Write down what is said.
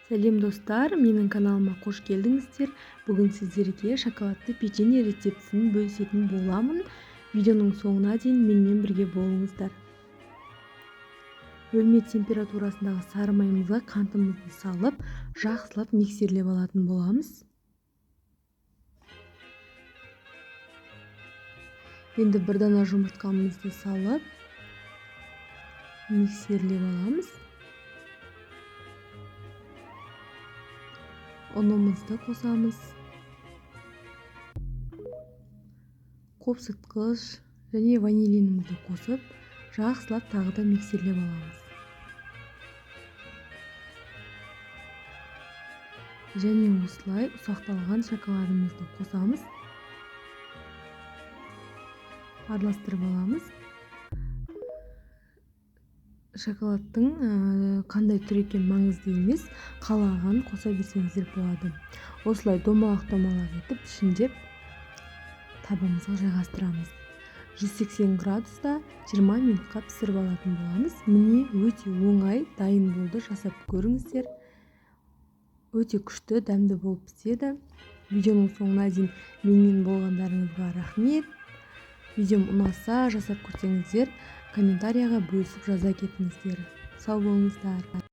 Сәлем, достар! Менің каналыма қош келдіңіздер! Бүгін сіздерге шоколадты печенье рецептісін бөлісетін боламын. Видеоның соңына дейін менімен бірге болыңыздар. Бөлме температурасындағы сары майымызға қантымызды салып, жақсылап миксерлеп алатын боламыз. Енді бір дана жұмыртқамызды салып, миксерлеп аламыз. Ұнымызды қосамыз. Қопсытқыш және ванилинімізді қосып, жақсылап тағы да миксерлеп аламыз. Және осылай ұсақталған шоколадымызды қосамыз. Араластырып аламыз. Шоколадтың қандай түрі екені маңызды емес, қалаған қоса берсеңіздер болады. Осылай домалақ-домалақ етіп пішіндеп табамызға жайғастырамыз. 180 градуста 20 минутқа пісіріп алатын боламыз. Міне, өте оңай дайын болды, жасап көріңіздер. Өте күшті, дәмді болып піседі. Видеоның соңына дейін менімен болғандарыңызға рахмет. Видеом ұнаса, жасап көрсеңіздер, комментарияға бөлісіп жаза кетіңіздер. Сау болыңыздар.